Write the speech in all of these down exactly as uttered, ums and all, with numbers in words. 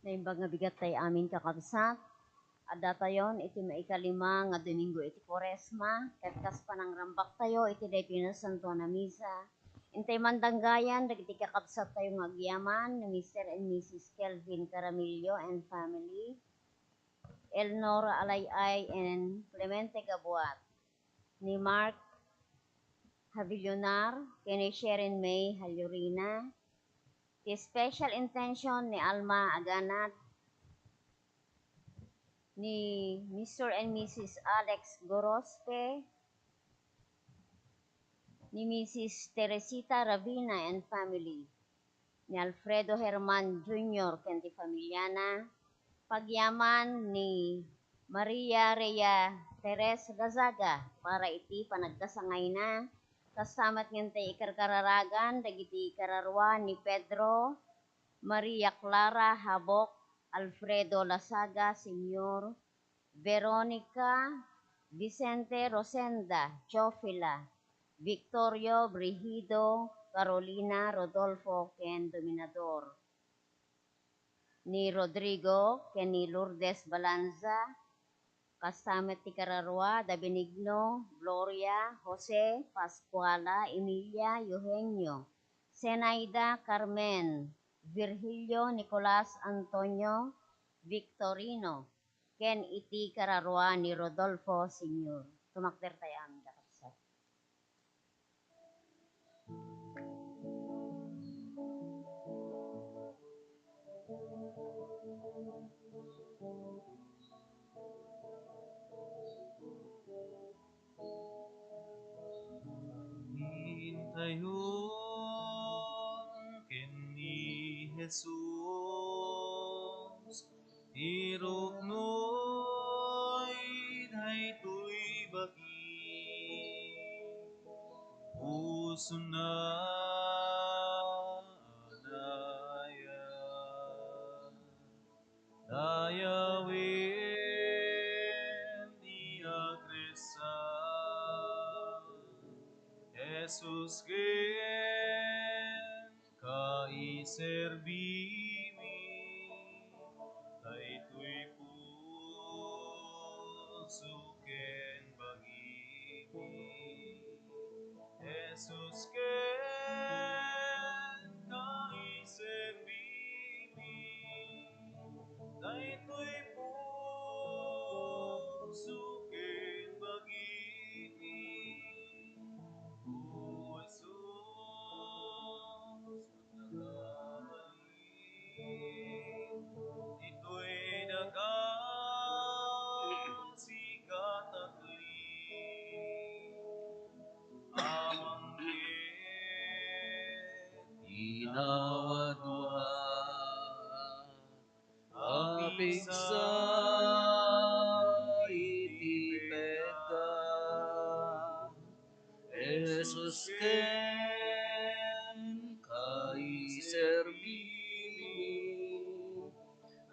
Naimbag nga bigat tay amin, kakabsat. Addatayon iti maikalima nga Domingo iti Kuaresma, ket kas panangrambaktayo iti daytoy nasantoan a misa, intay mandanggayan dagiti kakabsattayo nga agyaman ni Mister and Missus Kelvin Caramillo and family, Elnora Alayay and Clemente Gabuat, ni Mark Havillonar ken ni Sherin May Hallorina, ti special intention ni Alma Aganad, ni Mister and Missus Alex Gorospe, ni Missus Teresita Ravina and family, ni Alfredo Herman Junior ken ti familiana, pagyaman ni Maria Rhea Teres Lazaga para iti panagkasangayna, kasta met ngem ti ikarkararagan dagiti kararua ni Pedro, Maria Clara Habok, Alfredo Lazaga Senior, Veronica, Vicente Rosenda, Chofila, Victorio, Brigido, Carolina, Rodolfo, ken Dominador, ni Rodrigo ken ni Lourdes Balanza, kasta met ti kararua da Benigno, Gloria, Jose, Pascuala, Emilia, Eugenio, Zenaida, Carmen, Virgilio, Nicolas, Antonio, Victorino, ken iti kararua ni Rodolfo Senior. Tumakder tayo amin, kakabsat. Intayon ken ni Jesus, iruknoy daytoy bagi, pusona a dayag. Dayawen ti agressar, Jesus, ken kaiserbimi, daytoy puso ken bagimi. Jesus, ken kaiserbimi, daytoy puso ken bagimi. O Jesus, ditoy daga, sika takli, amang ket inawa dua, apigsa iti peka. Jesus, ken kaiserbimi,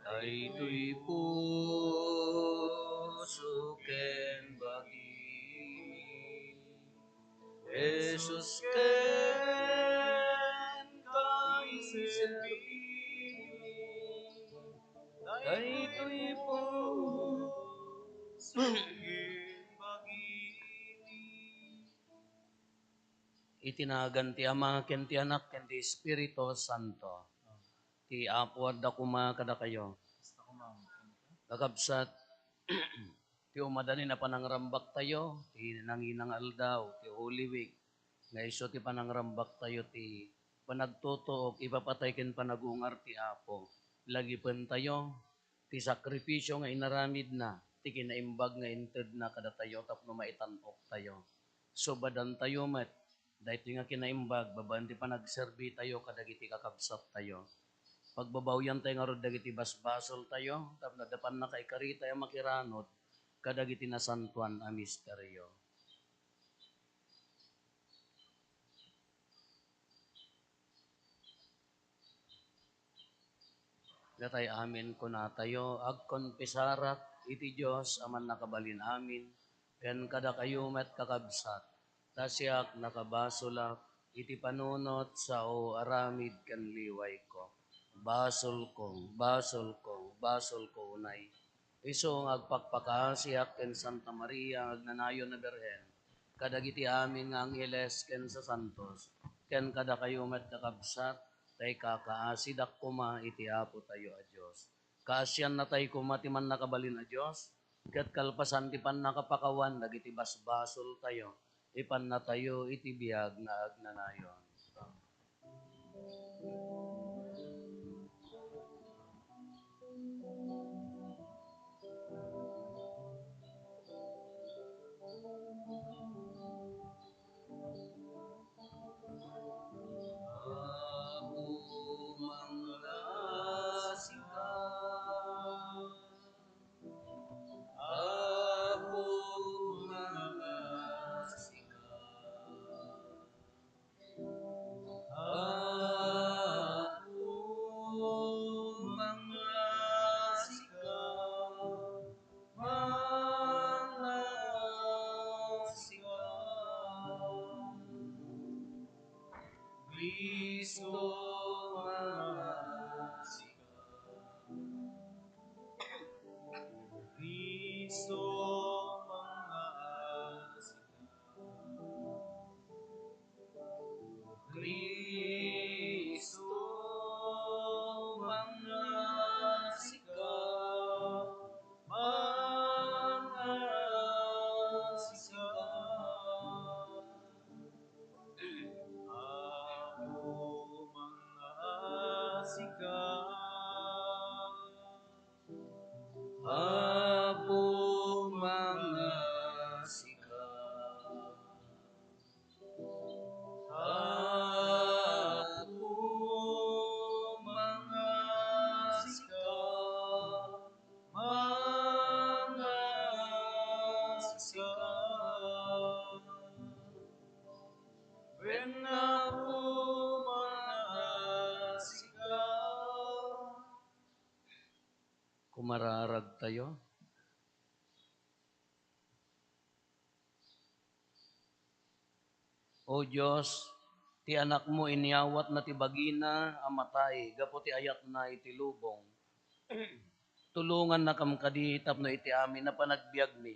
daytoy puso ken bagimi. Jesus, ken kaiserbimi, daytoy puso ken bagimi. Iti nagan ti Ama, ken ti Anak, ken ti Espiritu Santo. Ti Apo adda koma kadakayo. Kakabsat, ti umadanin a panangrambaktayo, ti nangina nga aldaw, ti Holy Week, nga isu ti panangrambaktayo ti panagtutuok, ipapatay ken panagungar ti Apo. Lagipentayo ti sakripisio nga inaramidna, ti kinaimbag nga intedna kadatayo tapno maitan-oktayo. Subadantayo met daytoy nga kinaimbag babaen ti panagserbitayo kadagiti kakabsattayo. Pagbabawiantayo ngarud dagiti basbasoltayo tapno adda pannakaikaritayo a makiranod kadagiti nasantoan a misterio. Datay amin kunatayo, agkonfesarak iti Dios a Mannakabalin-amin, ken kadakayo met, kakabsat, ta siak nakabasolak iti panunot, sao, aramid, ken liwayko. Basolko, basolko, basolko unay. Isu nga agpakpakaasiak ken Santa Maria nga agnanayon a Birhen, kadagiti amin nga angheles ken sasantos, ken kadakayo met, kakabsat, ta ikakaasidak koma iti Apotayo a Dios. Kaasiannatay koma ti Mannakabalin a Dios, ket kalpasan ti pannakapakawan dagiti basbasoltayo, ipannatayo iti biag nga agnanayon. Apo, mangasika. Apo, mangasika. Apo, mangasika. Mangasika. Cristo, mangasika. Cristo, mangasika. Cristo, mangasika, mangasika. Apo, mangasika. Apo, mangasika. Apo, mangasika, mangasika. Wen, Apo, mangasika. Kumararag tayo. O Dios, ti Anakmo inyawatna ti bagina a matay gapu ti ayatna iti lubong. Tulongannakam kadi tapno iti amin a panagbiagmi,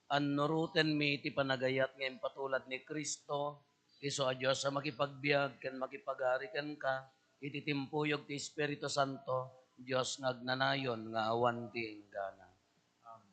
annurotenmi ti panagayat nga impatulad ni Cristo, isu a Dios a makipagbiag ken makipagari kenka iti timpuyog ti Espiritu Santo, Dios nga agnanayon nga awan ti inggana. Amen.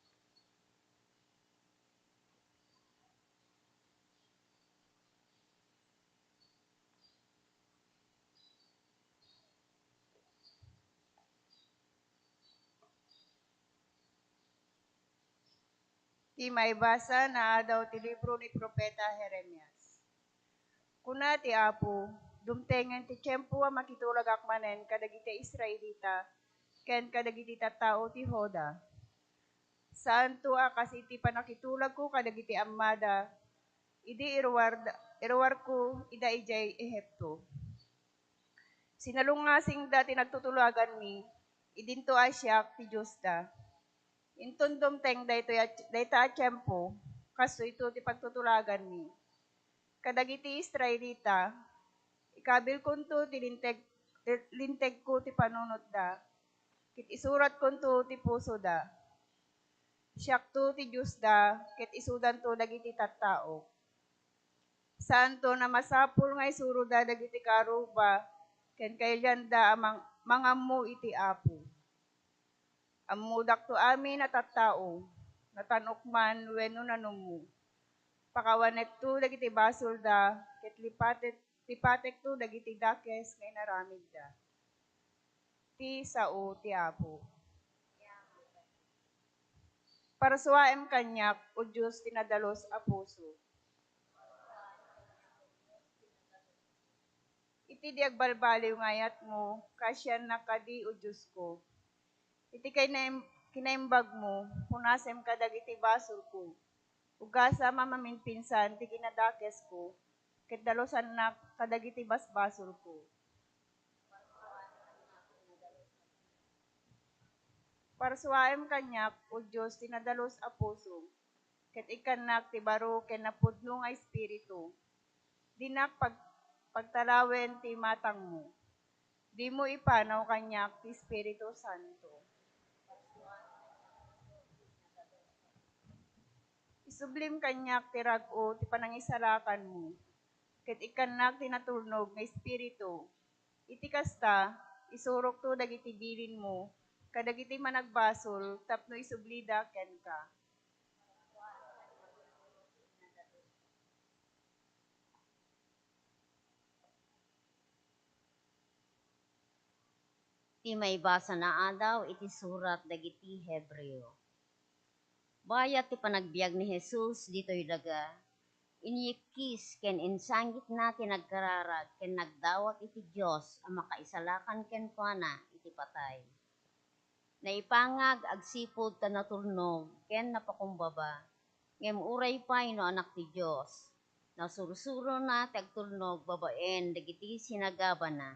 Ti maibasa nga adaw ti libro ni Profeta Jeremias. Kuna ti Apo, "Dumtengen ti tiempo a makitulagak manen kadagiti Israelita ken kadagiti tattao ti Juda. Saanto a kas iti pannakitulagko kadagiti ammada, idi iruar-, iruarko ida idiay Egipto. Sinalungasingda ti nagtutulaganmi, idinto a siak ti Diosda. Inton dumteng daytoy a, dayta a tiempo, kastoyto ti pagtutulaganmi. Kadagiti Israelita, ikabilkonto ti linteg, lintegko ti panunotda, ket isuratkonto ti pusoda. Siakto ti Diosda, ket isudanto dagiti tattaok. Saanto a masapul nga isuroda dagiti karuba ken kailianda a mang-, mangammo iti Apo. Ammodakto amin a tattao, natan-ok man wenno nanummo. Pakawanekto dagiti basolda, ket lipatek-, lipatekto dagiti dakes nga inaramidda." Ti sao ti Apo. Parsuaem kaniak, O Dios, ti nadalus a puso. Iti di agbalbaliw nga ayatmo, kaasiannak kadi, O Diosko. Iti kinaim-, kinaimbagmo, punasem kadagiti basolko. Ugasam a maminpinsan ti kinadakesko, ket dalusannak kadagiti basbasolko. Parsuaem kaniak, O Dios, ti nadalus a puso, ket ikkannak ti baro ken napudno nga espiritu. Dinak pag-, pagtalawen ti matangmo. Dimo ipanaw kaniak ti Espiritu Santo. Isublim kaniak ti rag-o ti panangisalakanmo, ket ikkannak ti natulnog nga Espiritu. Iti kasta, isurokto dagiti bilinmo kadagiti managbasol tapno isublida kenka. Ti maibasa nga adaw iti surat dagiti Hebreo. Bayat ti panagbiag ni Jesus ditoy daga, inyikkis ken insangitna ti nagkararag ken nagdawat iti Dios a makaisalakan kenkuana iti patay. Naipangag agsipud ta natulnog ken napakumbaba, ngem uray pay no Anak ti Dios, nasursurona ti agtulnog babaen dagiti sinagabana.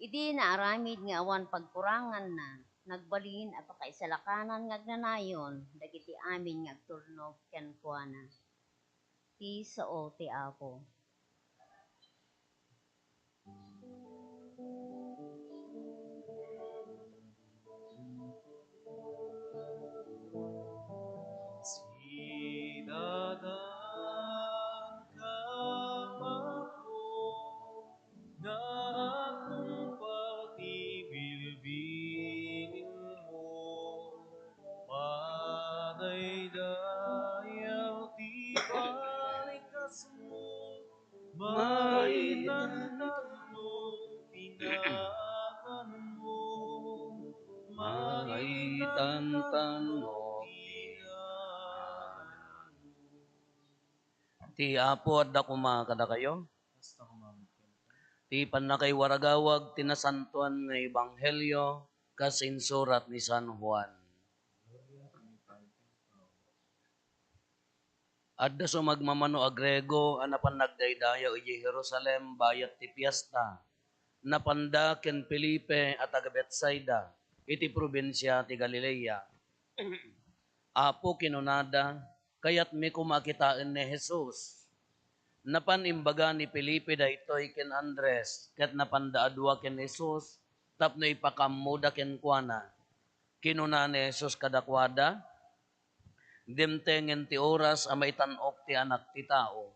Idi naaramid nga awan pagkuranganna, nagbalin a pakaisalakanan nga agnanayon dagiti amin nga agtulnog kenkuana. Ti sao ti Apo. Sidadanka, Apo, nga agtungpal ti bilbilinmo, padaydayaw ti balikasmo, maitantanno ti naganmo, maitantanno ti naganmo. Ti Apo adda koma kadakayo. Ti pannakaiwaragawag ti nasantoan nga ebanghelio kas insurat ni San Juan. Adda sumagmamano a Griego a napan nagdaydayaw idiay Jerusalem bayat ti fiesta. Napanda ken Felipe a taga Betsaida iti probinsia ti Galilea. "Apo," kinunada, "kayatmi koma a kitaen ni Jesus." Napan imbaga ni Felipe daytoy ken Andres, ket napanda a dua ken Jesus tapno ipakaammoda kenkuana. Kinuna ni Jesus kadakuada, "Dimtengen ti oras a maitan-ok ti Anak ti Tao.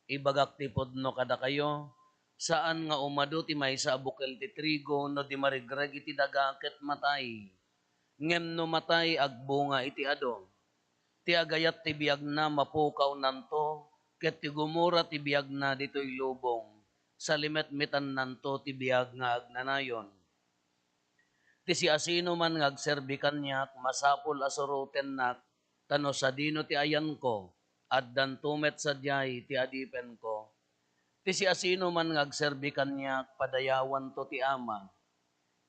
Ibagak ti pudno kadakayo, saan nga umadu ti maysa a bukel ti trigo no di marigreg iti daga ket matay. Ngem no matay, agbunga iti adu. Ti agayat ti biagna mapukawnanto, ket ti gumura ti biagna ditoy lubong, salimetmetannanto ti biag nga agnanayon. Ti siasinoman nga agserbi kaniak, masapul a surotennak, ta no sadino ti ayanko, addanto met sadiay ti adipenko. Ti siasinoman nga agserbi kaniak, padayawanto ti Ama.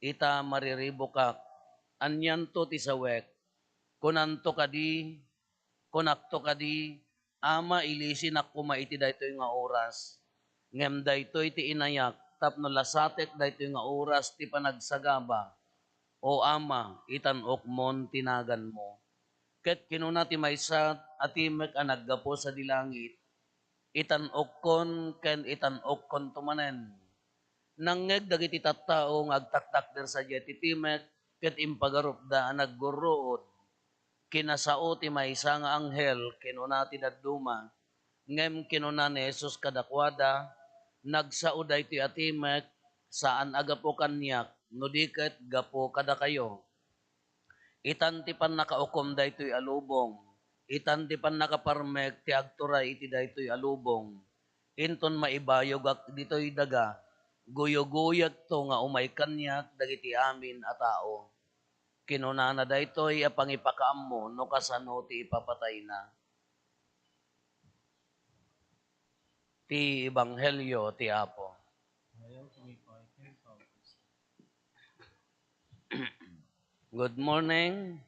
Ita, mariribukak, anianto ti sawek? Kunanto kadi, kunakto kadi, Ama, ilisinak koma iti daytoy nga oras. Ngem daytoy ti inayak tapno lasatek daytoy nga oras ti panagsagaba. O Ama, itan-okmon ti naganmo." Ket kinuna ti maysa a timek a naggapu sadi langit, "Itan-okkon ken itan-okkonto manen." Nangngeg dagiti tattao nga agtaktakder sadiay ti timek ket impagarupda a naggurruod. Kinasao ti maysa nga anghel, kinuna ti dadduma. Ngem kinuna ni Jesus kadakuada, "Nagsao daytoy a timek, saan a gapu kaniak, no di ket gapu kadakayo. Itan ti pannakaukom daytoy a lubong, itan ti pannakaparmek ti agturay iti daytoy a lubong. Inton maibayogak ditoy daga, guyoguyegto nga umay kaniak dagiti amin a tao." Kinunana daytoy a pangipakaammo no kasano ti ipapatayna. Ti Ebanghelio ti Apo. Good morning.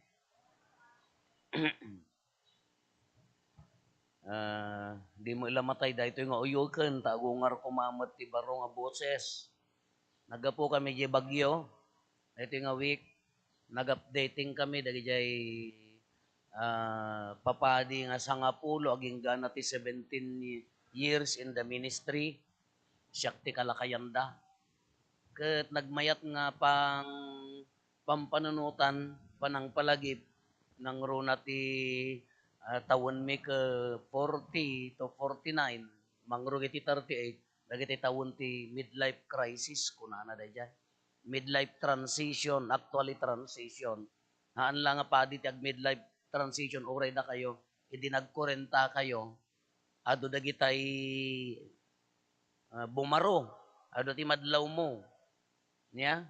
Ah, dimo ila matay daytoy nga uyoken, ta agungar koma met ti baro nga boses. Naggapu kami diay Baguio, daytoy nga week, nag-updating kami dagidiay, ah, papadi nga sangapulo agingga na ti seventeen years in the ministry. Siak ti kalakayanda. Ket nagmayat nga pang-, pampanunotan, panangpalagip, nangruna ti, ah, tawenmi ket forty to forty-nine, mangrugi ti thirty-eight, dagiti tawen ti midlife crisis, kunana daydiay. Midlife transition, actually transition. Haan la nga padi ti ag-midlife transition, uray dakayo, idi nagkurenta kayo, adu dagitay, ah, bumaro, adu ti madlawmo. Nia?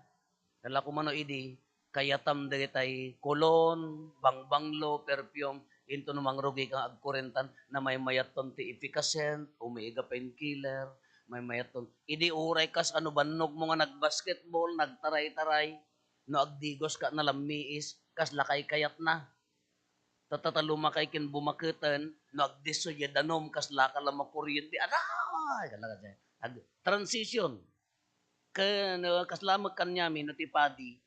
Kala ko mano idi, kayatam dagitay cologne, bangbanglo, perfume, into no mangrugika nga agkurentan, na maymayatton ti efficascent, umiiga painkiller, maymayatton. Idi uray kas ano bannogmo nga nagbasketball, nagtaray-taray, no agdigoska na lammiis, kasla kaykayatna. Tatta ta lumakay ken bumaketen, no agdisso diay danum, kasla ka la makuryente. Aray! Kala ka diay. Ag-, transition. Ken, no, kasla met kaniami, no, ti padi,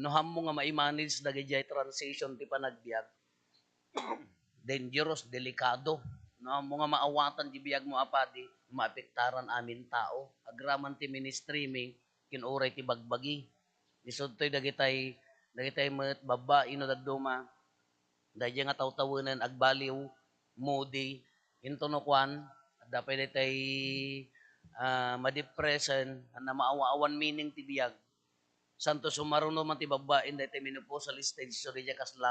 no, hammo nga ma-manage dagiti transition ti panagbiag, dangerous, delikado. No, hammo nga maawatan ti biagmo a padi, maapektaran amin tao. Agraman ti ministry mi, ken uray ti bagbagi. Isudtoy dagitay, dagitay met babbai no dadduma. Daydiay nga tawtawenen agbaliw, moody, into no kuan, adda pay daytay, ah, madepressen, na maawa-awan meaning ti biag. Santo sumaruno man ti babbain daytay menopausal stage, so daydiay kasla,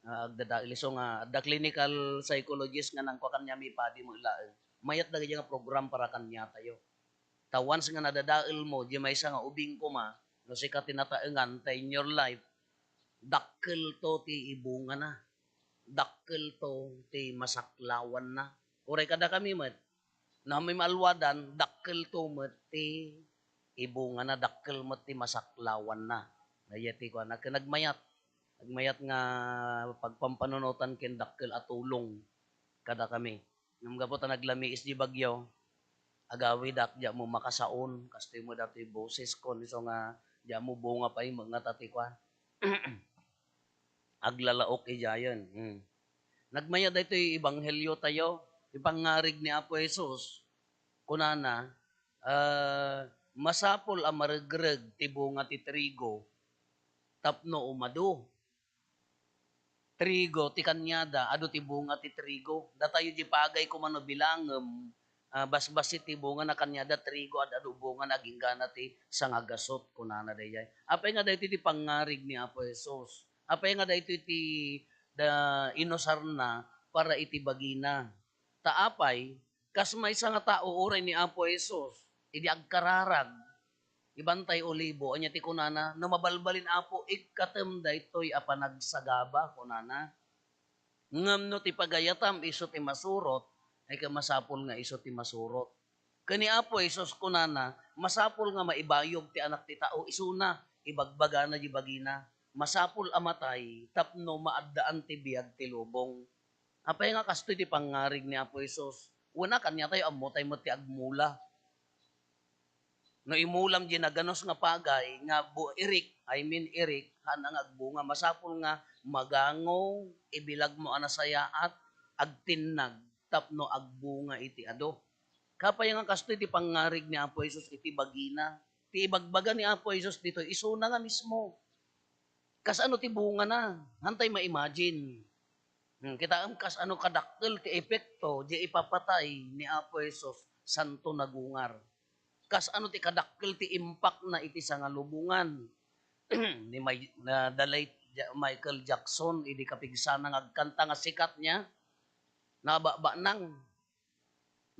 ah, agdadael. Isu nga adda clinical psychologist nga nangkua kaniami padi met laeng. Mayat dagiti nga program para kaniatayo. Ta once nga nadadaelmo, di maysa nga ubing koma, no sika ti nataengan, ta in your life, dakkelto ti ibungana. Dakkelto ti masaklawanna. Uray kadakami met, no, ammom nga alwadan, dakkelto met ti ibungana, dakkel met ti masaklawanna. Daydiay ti kuana, ken nagmayat. Nagmayat nga pagpampanunotan ken dakkel a tulong kadakami. Ngem gapu ta naglamiis di bagyo, agawidak, diak mo makasaon, kastoy met daytoy bosesko, isu nga diak mo bunga pay met nga ta ti kuan. Aglalaok idiayen. Hmm. Nagmayat daytoy ebangheliotayo, ti pangngarig ni Apo Jesus, kunana, ah, masapul a maregreg ti bunga ti trigo tapno umadu. Trigo ti kaniada, adu ti bunga ti trigo. Datayo di pagay koma no bilangem, ah, basbassit ti bungana kaniada, trigo, ad-adu bungana, aginggana ti sangagasut, kunana daydiay. Apay nga daytoy ti pangngarig ni Apo Jesus? Apay nga daytoy ti da-, inusarna para iti bagina? Ta apay, kas maysa nga tao uray ni Apo Jesus, idi agkararag, ibantay olibo, ania ti kunana, "No mabalbalin, Apo, ikkatem daytoy a panagsagaba," kunana. "Ngem no ti pagayatam isu ti masurot, ay ket masapul nga isu ti masurot." Ken ni Apo Jesus kunana, masapul nga maibayog ti Anak ti Tao, isuna, ibagbagana di bagina, masapul a matay tapno maaddaan ti biag ti lubong. Apay nga kastoy ti pangngarig ni Apo Jesus? Wen a, kaniatayo, ammotay met ti agmula. No imulam di naganus nga pagay nga bu-, irik, I mean irik, haan nga agbunga. Masapul nga magango, ibilagmo a nasayaat, agtinnag, tapno agbunga iti adu. Apay nga kastoy ti pangngarig ni Apo Jesus iti bagina? Ti ibagbaga ni Apo Jesus ditoy, isuna nga mismo. Kasano ti bungana? Haantay ma-imagine. Hmm, kitaem kasano kadakkel ti epekto di ipapatay ni Apo Jesus, santo nagungar. Kasano ti kadakkel ti impactna iti sangalubongan ni May-, na, the late Ja-, Michael Jackson, idi kapigsana nga agkanta nga sikat niya, nabakbaknang.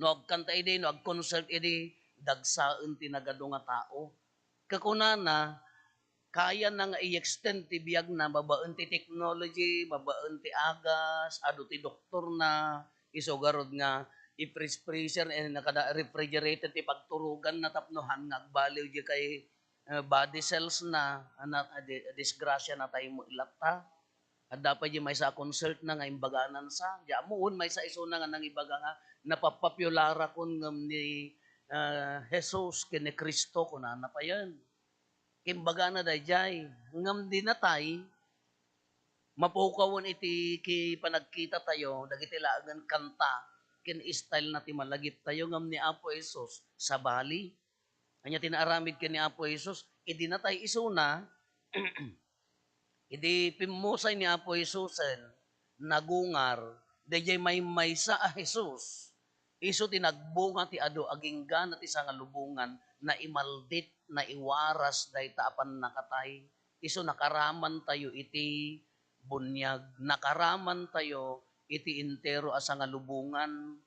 No agkanta idi, no agconcert idi, dagsaen ti nagadu nga tao. Kakunana, kayana nga i-extend ti biagna babaen ti technology, babaen ti agas, adu ti doktorna, isu garud nga i-freeze freezer, eh, nakada refrigerated ti pagturoganna tapno haan nga agbaliw di kay, eh, body cells na, ana, a di-, disgrasya na tayo mo ilatta. Adda pay di maysa a concert na nga imbaganan sa, di ammo wen maysa isuna nga nangibaga nga, "Napapopulara kon ngem ni, ah, Jesus ken ni Cristo," kunana payen. Kimbagana daydiay, ngem di natay, mapukawen iti ki-, panagkita tayo, dagiti laengen kanta, ken style na ti malagip tayo, ngem ni Apo Jesus, sabali. Ania ti naaramid ken ni Apo Jesus? Idi natay isuna, idi pimmusay ni Apo Jesusen, nagungar, daydiay maymaysa a Jesus. Isu ti nagbunga ti adu, aginggana ti sangalubongan, naimaldit, naiwaras dayta a pannakatay. Isu nakaramantayo iti buniag, nakaramantayo iti entero a sangalubongan.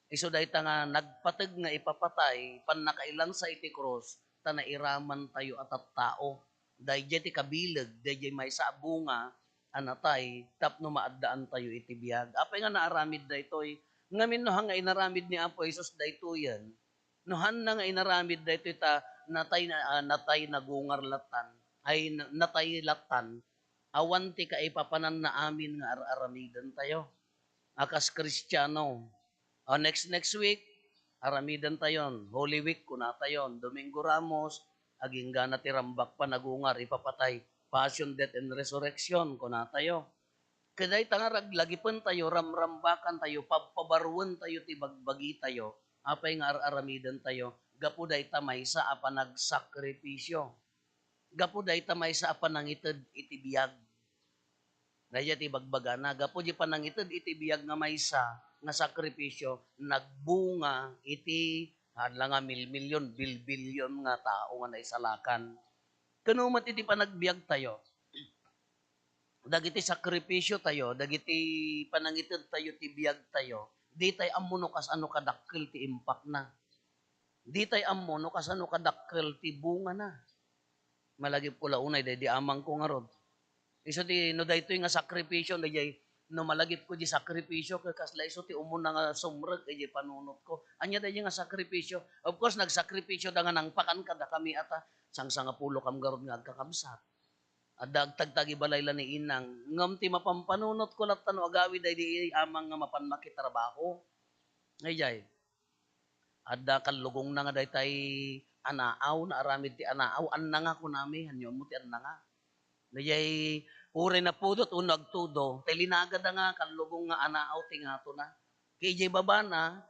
Isu dayta nga nagpateg nga ipapatay, pannakailansa iti krus, ta nairamantayo a tattao. Daydiay ti kabileg, daydiay maysa a bunga a natay tapno maaddaantayo iti biag. Apay nga naaramid daytoy? Ngamin no han nga inaramid ni Apo Jesus daytoyen, no hanna nga inaramid daytoy ta natay na, ah, natay nagungar lattan, ay na, natay lattan, awan ti kaipapananna amin nga ar-aramidentayo a kas Kristiano. O, next, next week, aramidentayon. Holy Week, kunatayon. Domingo Ramos, aginggana ti rambak panagungar, ipapatay. Passion, death, and resurrection, kunatayo. Ket dayta nga raglagipentayo, ramrambakantayo, pabpabaruentayo ti bagbagitayo, apay nga ar-aramidentayo, gapu dayta maysa a panagsakripisio. Gapu dayta maysa a panangited iti biag. Daydiay ti ibagbagana, gapu di panangited iti biag nga maysa nga sakripisio, nagbunga iti, haan la nga milmilion, bilbilion nga tao nga naisalakan. Kano met iti panagbiagtayo, dagiti sakripisiotayo, dagiti panangitedtayo ti biagtayo, ditay ammo no kasano kadakkel ti impakna. Ditay ammo no kasano kadakkel ti bungana. Malagipko la unay daydi amangko ngarud. Isu ti, no daytoy nga sakripisio, daydiay, no malagipko di sakripisio, ket kasla isu ti umuna nga sumrek idiay panunotko. Ania daydiay nga sakripisio? Of course, nagsakripisioda nga nangpakan kadakami a ta, sangsangapulokam ngarud nga agkakabsat. Adda agtagtagi balay la ni inang. Ngem ti mapampanunotko latta no agawid daydi amang nga mapan makitrabaho. Daydiay. Adda kallugongna nga daytay anaaw, naaramid ti anaaw, annanga kunami, hanyo ammo ti annanga. Daydiay, uray napudot wenno agtudo, tay linagada nga kallugong nga anaaw ti ngatona. Ket idiay babana,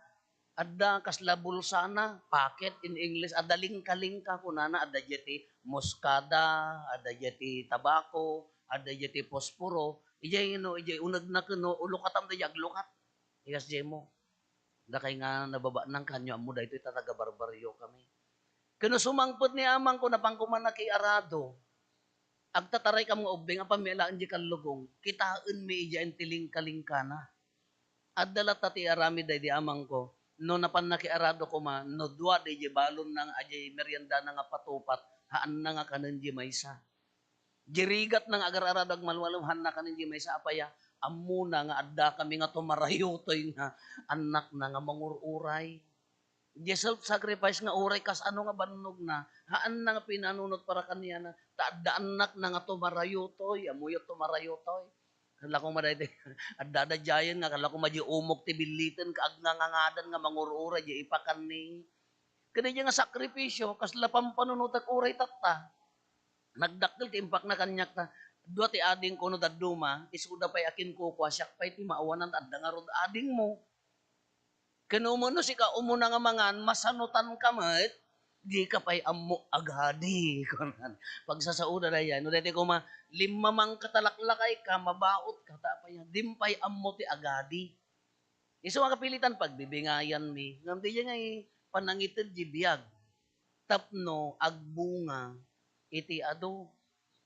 adda kasla bulsana, pocket in English, adda lingka-lingka kunana, adda diay ti muskada, adda diay ti tabako, adda diay ti posporo. Idiay no, idiay unegna ken no, ulukatam daydiay aglukat. Ikas diay mo. Dakay nga nababanang kanyo ammo daytoy ta taga-barbario kami. Ken no sumangpet ni amangko, napan koma nakiarado. Agtataraykam nga ubbing, apanmi alaen di kallugong, kitaenmi idiay ti lingka-lingkana. Adda latta ti aramid daydi amangko. No napan nakiarado koma, no dua daydi balonna nga adiay meriendana nga patupat, haanna nga kanen di maysa. Di rigatna nga agar-arado agmalmalem, haanna kanen di maysa. Apay a, ammona nga adda kami nga tumarayotoy nga annakna nga mangur-uray. Di self-sacrifice nga uray kasano nga bannogna, haanna nga pinanunot para kaniana, ta adda annakna nga tumarayotoy, ammoyo tumarayotoy. Kalla koma daytoy, adda daydiayen nga kalla koma di umok ti billiten, ket agngangangadan nga mangur-uray, di ipakanni. Ket daydiay nga sakripisio, kasla pampanunotek uray tatta. Nagdakkel ti impakna kaniak ta, dua ti adingko no dadduma, isuda pay a kinkukua, siak pay ti maawanan, adda ngarud adingmo. Ken umano sika umuna nga mangan, masanotanka met, dika pay ammo agadi, kunan. Pagsasauda daydiay, no daytoy koma, limmamangka ta laklakayka, mabaotka, ta apay, dim pay ammo ti agadi. Isu nga kapilitan, pagbibingayanmi. Ngem daydiay nga panangited di biag tapno agbunga iti adu.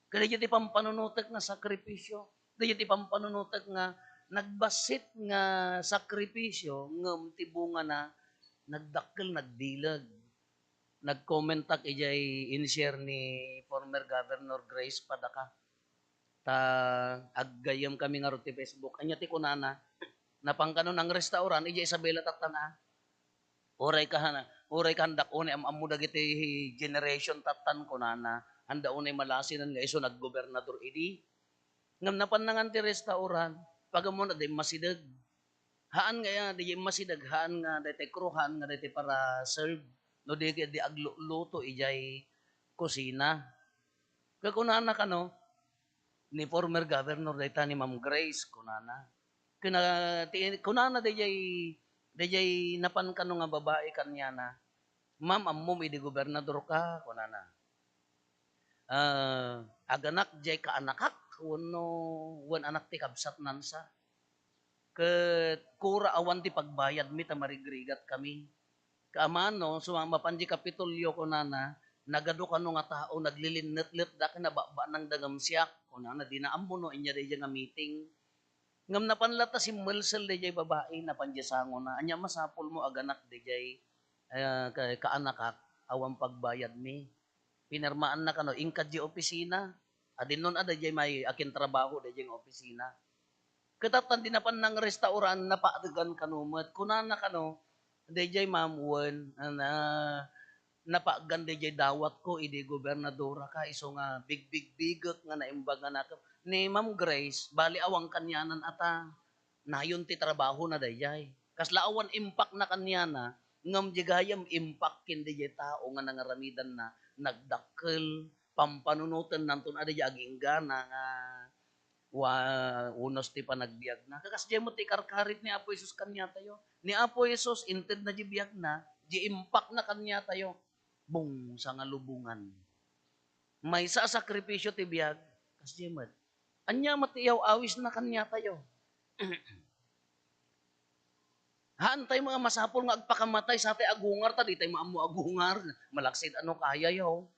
Ket daydiay ti pampanunotek nga sakripisio. Daydiay ti pampanunotek nga nagbassit nga sakripisio, ngem ti bungana, nagdakkel, nagbileg. Nag-commentak idiay in-share ni former Governor Grace Padaca. Ta aggayyem kami ngarud ti Facebook. Ania ti kunana? Napan kano nang restaurant, idiay Isabela tattan a. Uray ka han-, uray ka handak unay am-ammo dagiti generation tattan, kunana. Handa unay malasinen nga isu naggobernador idi. Ngem napan nangan ti restaurant, pagammon adda immasideg. Haan nga iya, di immasideg, haan nga daytoy crew, haan nga daytoy para serve. No di ket di agluluto idiay kusina. Ket kunana kano, ni former governor dayta ni Ma'am Grace, kunana. Kuna-, ti-, kunana daydiay, daydiay napan kano nga babai kaniana, "Ma'am, ammom idi gobernador ka?" kunana. "Ah, aganak jay kaanakak wenno wen anak ti kabsatnan sa. Ket kura awan ti pagbayadmi ta marigrigat kami." Kaamano, suma-, mapan di Kapitolyo, kunana, nagadu kano nga tao, naglilinnetlet da ken nababanang da ngem siak. Kunana, dina ammo no ania daydiay nga meeting. Ngem napan latta simmelsel daydiay babai, napan di sangona. Ania masapulmo aganak daydiay, ah, ka-, kaanakak, awan pagbayadmi. Pinirmaanna kano, inka di opisina. Adinnon a daydiay may akintrabaho daydiay nga opisina. Ket atan di napan nang restaurant, napaegan kano met. Kunana kano, "Daydiay, ma'am, wen, na, napaegan daydiay dawatko idi gobernadora ka, isu nga bigbigbigek nga naimbag nga nakep." Ni Ma'am Grace, bali awan kanianan ata. Nayon ti trabahona daydiay. Kasla awan impact na kaniana, ngem di gayam impact ken daydiay tao nga nangaramidanna, nagdakkel, pampanunotennanto a daydiay aginggana nga wa-, unos ti panagbiagna. Kasdiay met ti ikarkarit ni Apo Jesus kaniatayo. Ni Apo Jesus, intedna di biagna, di impact na kaniatayo. Bung, sangalubongan. Maysa a sakripisio ti biag, kasdiay met. Ania met ti iyaw-awisna kaniatayo? Haan tayo nga masapul nga agpakamatay sa tay agungar, ta di tayo maammo agungar. Malaksid ano kayayo.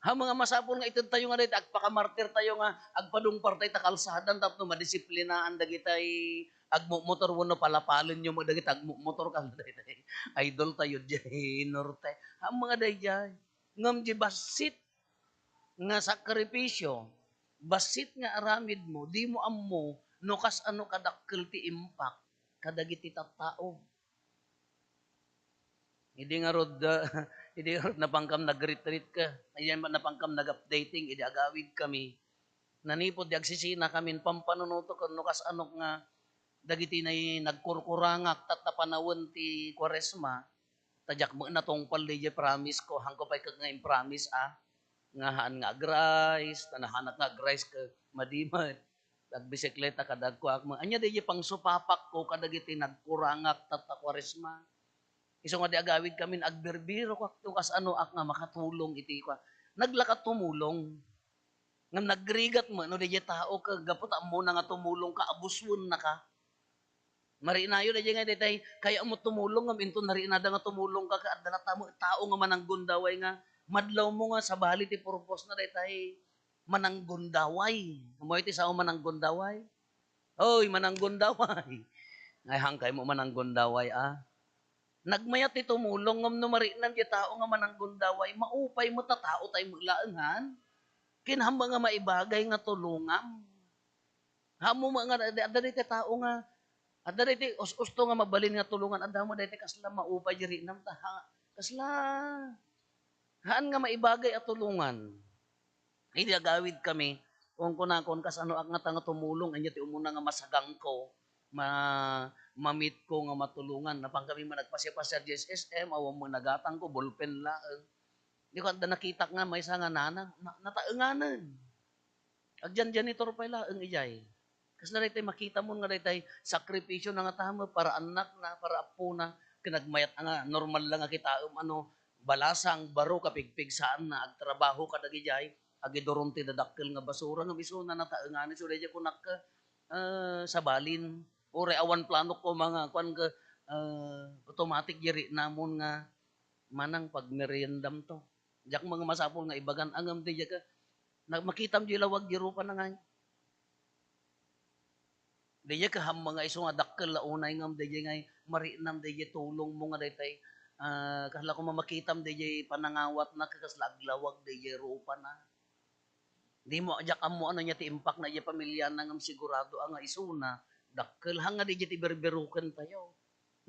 Ha, mga masapul nga ited tayo nga dayta agpakamartir tayo nga agpadungpar tayo ta kalsadan tapno madisiplinaan dagitay agmumotor wenno palapalen yo mo dagiti agmumotor, kan daytay idol tayo diay norte. Ha, mga daydiay. Ngem di bassit nga sakripisio, bassit nga aramidmo, dimo ammo no kasano kadakkel ti impact kadagiti tattao. Idi ngarud, ah, idi ngarud napankam nag-retreat ka, ayan ba, napankam nag-updating, idi agawid kami, nanipod di agsisina kami, pampanunoto ken no kasano nga dagiti nay-, nagkurkurangak tatta panawen ti Kuaresma, ta diak met natungpal diay promise ko, hanko pay ket nga impromise, ah, nga haan nga ag-rice, ta nahanak nga ag-rice ket madi met. Agbisikleta kadagko, ak-, ania diay pangsupapakko kadagiti nagkurangak tatta Kuaresma. Isu nga di agawid kamin, agbirbirok ak, to kasano ak nga makatulong iti kua-, naglaka tumulong. Ngem nagrigat met no diay tao ket gapu ta ammona nga tumulong ka, abusuen naka. Marinayo daydiay nga daytay, kayatmo tumulong ngem inton narinada nga tumulong ka, ket adda latta met tao nga mananggundaway nga madlawmo nga sabali ti purpose na daytay mananggundaway. Amoy ti sao mananggundaway? Oy, mananggundaway. Ay, hangkay mo mananggundaway, ah. Nagmayat ti tumulong ngem no marinam ti tao nga mananggundaway, maupay met a tao tay met laeng han. Ken hamma nga maibagay nga tulongam. Ammo met nga, adda, adda daytoy tao nga, adda daytoy us-usto nga mabalin nga tulongan, adda met daytoy kasla maupay di rinam ta, ha, kasla, haan nga maibagay a tulongan. Idi agawid kami, kunkunakon, kasano ak ngata nga tumulong, ania ti umuna nga masagangko, ma-, mamitko nga matulongan. Napan kami man nagpasiapasiar di S S M, awan met nagatangko, ballpen laeng. Di ko adda nakitak nga maysa nga nanang, na-, nataenganen. Agjanjanitor pay laeng idiay. Kasla daytay makitam nga daytay sakripisio na nga tama para annakna, para appona, ken nagmayat nga normal la nga kitaem, ano, balasang, baro, kapigpigsaanna, agtrabaho kadagidiay, agiduron ti dadakkel nga basura, ngem isuna nataenganen, isu daydiay kunak, ah, sabalin. Uray awan planok ko mga kuan ka, ah, automatic diri namon nga manang pagmeriendam to. Diak mga masapul nga ibagan, ngem daydiay ka, na-, makitam di lawag di rupa na ngay. Daydiay ka hamma nga isu nga dakkel la unay ngem daydiay ngay marinam daydiay tulong mo nga daytay, ah, kasla ko mamakitam daydiay panangawat na, kasla aglawag daydiay rupa na. Di mo, diak ammo ano nia ti impact na idiay pamiliana ngem sigurado a nga isuna, dakkel. Haan nga daydiay ti berberuken tayo.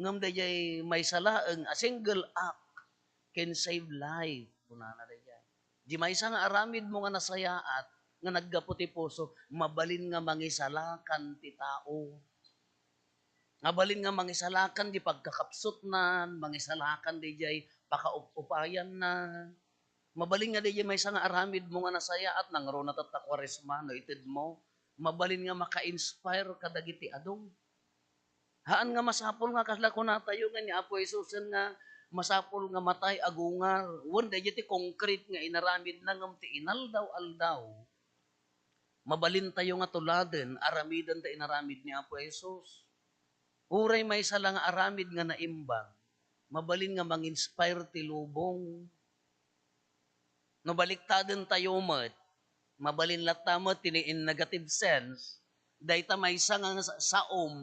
Ngem daydiay maysa laeng a single act can save life, kunana daydiay. Di maysa nga aramid mo nga nasayaat nga naggapu ti puso, mabalin nga mangisalakan ti tao. Mabalin nga mangisalakan di pagkakapsutnan, mangisalakan daydiay pakaup-upayanna. Mabalin nga daydiay maysa nga aramid mo nga nasayaat, nangruna tatta Kuaresma no ited mo. Mabalin nga maka-inspire kadagiti adu. Haan nga masapul nga kasla kunatayo nga ni Apo Jesusen nga, masapul nga matay, agungar. Wen, daydiay ti konkret nga inaramidna ngem ti inaldaw-aldaw, mabalintayo nga tuladen, aramiden ta inaramid ni Apo Jesus. Uray maysa la nga aramid nga naimbag, mabalin nga mang-inspire ti lubong. No baliktadentayo met, mabalin latta met ti in negative sense, dayta maysa nga sa-, saom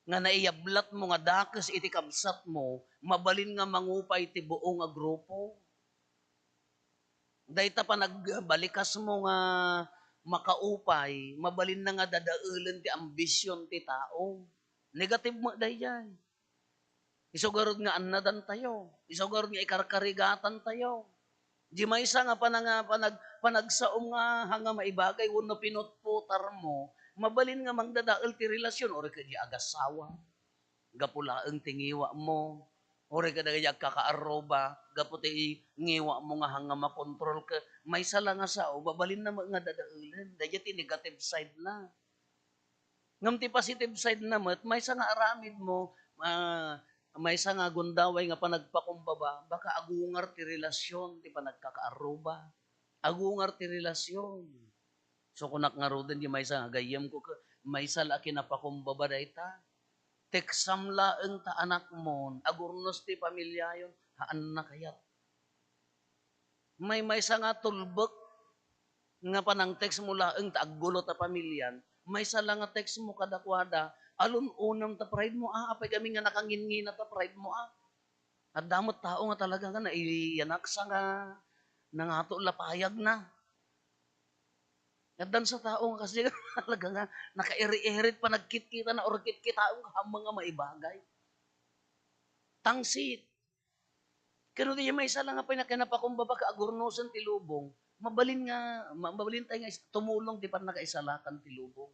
nga naiyablatmo nga dakes iti kabsatmo, mabalin nga mangupay ti buong a grupo. Dayta panagbalikasmo nga makaupay, mabalinna nga dadaelen ti ambision ti tao. Negative met daydiay. Isu garud nga annadantayo. Isu garud nga ikarkarigatantayo. Di maysa nga pananga-, panag-, panagsaom nga hanga maibagay wenno pinutputarmo, mabalin nga mangdadael ti relasyon, uray ket di agassawa. Gapu laeng ti ngiwamo, uray ket dagiti agkakaarruba, gapu ti ngiwamo nga hanga makontrol ket maysa la nga sao, mabalinna met nga dadaelen. Daydiay ti negative side na. Ngem ti positive side na met, maysa nga aramidmo, ah, maysa nga gundaway nga panagpakumbaba, baka agungar ti relasyon ti panagkakaarruba, agungar ti relasyon. So, kunak ngaruden, di maysa nga gayyemko, ke-, maysa la a kinapakumbaba dayta. Teksam laeng ta anakmon, agurnos ti pamiliayon, haan na kayat. May maysa nga tulbek nga panang-text mo laeng ta aggulo ta pamilian, maysa la nga text mo kadakuada, alun-unem ta pride mo, ah, apay kami nga nakanginngina ta pride mo, ah. Adda met tao nga talaga nga naiyanaksa nga nangato la payagna. Addan sa tao nga kasi talaga nga nakairi-irit panagkitkita na or kitkitaen nga ammang nga maibagay. Tangsit. Kano di maysa la nga pay na kinapakumbaba ket agurnosen ti lubong, mabalin nga, ma-, mabalin tayo nga is-, tumulong ti pannakaisalakan ti lubong.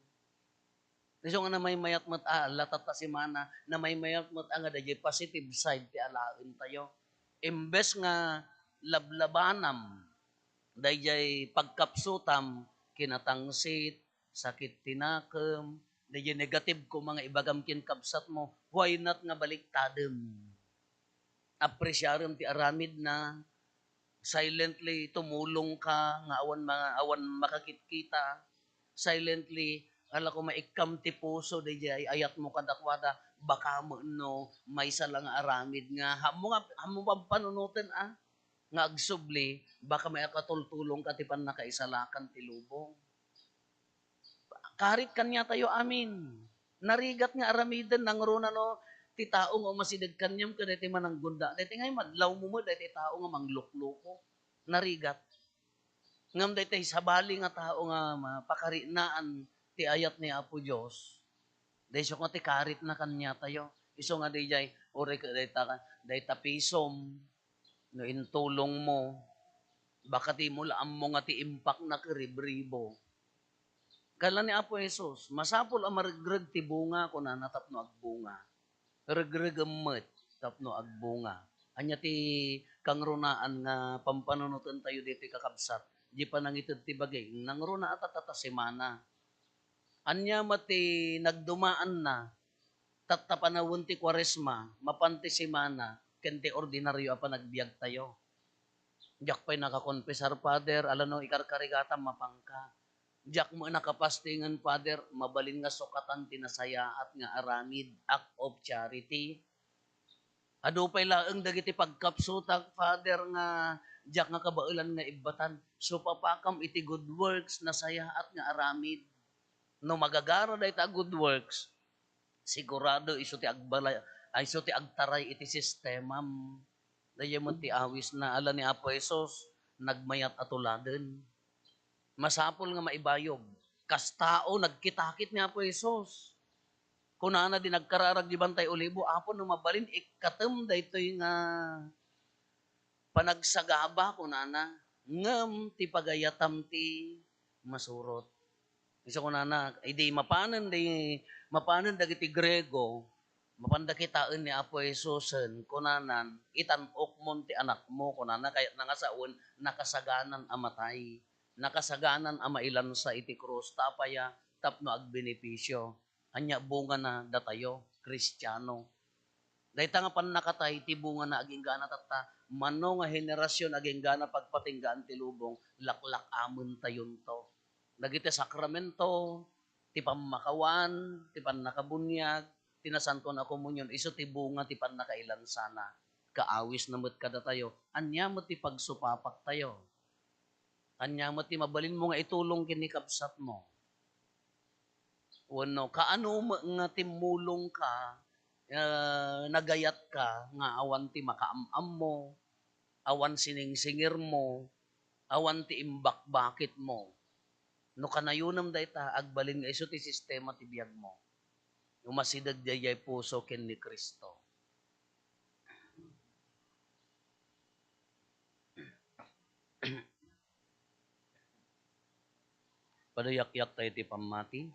Isu nga namaymayat met a, latta ta semana, namaymayat met a nga daydiay positive side ti alaen tayo. Imbes nga lablabanam, daydiay pagkapsutam, kinatangsit, sakit ti nakem, daydiay negative koma nga ibagam ken kabsatmo, why not nga baliktadem? Apresiarem ti aramidna, silently tumulong ka nga awan ma-, awan makakitkita, silently, ala ko, maikkam ti puso, daydiay ayatmo kadakuada, baka met no, maysa la nga aramid nga, ammo nga, ammo pampanunoten, ah, nga agsubli, baka maikatultulong ka ti pannakaisalakan ti lubong. Karit kaniatayo amin. Narigat nga aramiden, nangruna no, ti tao nga umasideg kaniam, kadagiti mananggunda. Daytoy nga madlawmo met, daytoy tao nga manglukloko. Narigat. Ngem daytoy sabali nga tao nga ma-, pakarinaan ti ayat ni Apo Dios. Dayso nga ti karitna kaniatayo. Isu nga daydiay, uray ka dayta, dayta pisom, no intulong mo, baka dimo la ammo nga ti impact na ket ribribo. Kala ni Apo Jesus, "Masapul a maregreg ti bunga," kunana, "tapno agbunga. Regregem met tapno agbunga." Ania ti kangrunaan nga pampanunoten tayo ditoy, kakabsat? Di pa nangited ti bagi, nangruna a tatta ta semana. Ania met ti nagdumaanna? Tatta panawen ti Kuaresma, mapan ti semana, ken ti ordinaryo a panagbiagtayo. Diak pay nakakonfesar, Father, ala no ikarkarigatam, mapanka. Diak met nakapastingen, Father, mabalin nga sukatan ti nasayaat nga aramid, act of charity. Adu pay laeng dagiti pagkapsutak, Father, nga diak nga kabaelan nga ibbatan. Supapakam iti good works, nasayaat nga aramid. No magagara dayta a good works, sigurado isu ti agbala-, isu ti agtaray iti sistemam. Daydiay met ti awisna, ala ni Apo Jesus, nagmayat a tuladen. Masapul nga maibayog. Kas tao, nagkitakit ni Apo Jesus. Kunana di nagkararag di Bantay Olibo, "Apo, no mabalin, ikkatem daytoy nga panagsagaba," kunana. "Ngem ti pagayatam ti masurot." Isu kunana, idi mapanen di, mapanen dagiti Griego, mapanda kitaen ni Apo Jesusen, kunanan, "Itan-okmon ti anakmo," kunana, kayatna nga sawen, nakasaganan a matay. Nakasaganan a mailansa iti krus. Ta apaya? Tapno agbenepisio. Ania bungana datayo, Kristiano? Dayta nga pannakatay, ti bungana agingga tatta, mano nga henerasion agingga pagpatinggaan ti lubong, laklak-amentayonto. Dagiti sakramento, ti pammakawan, ti pannakabuniag, ti nasantoan a komunion, isu ti bunga ti pannakailansana. Kaawisna met kadatayo, ania met ti pagsupapaktayo? Ania met ti mabalinmo nga itulong ken ni kabsatmo? Wenno, kaano met nga timmulongka, ah, nagayatka nga awan ti makaam-ammo, awan siningsingirmo, awan ti imbakbakitmo? No kanayonem dayta, agbalin nga isu ti sistema ti biagmo. Umasideg daydiay puso ken ni Cristo. Paduyakyak tayo ti pammati.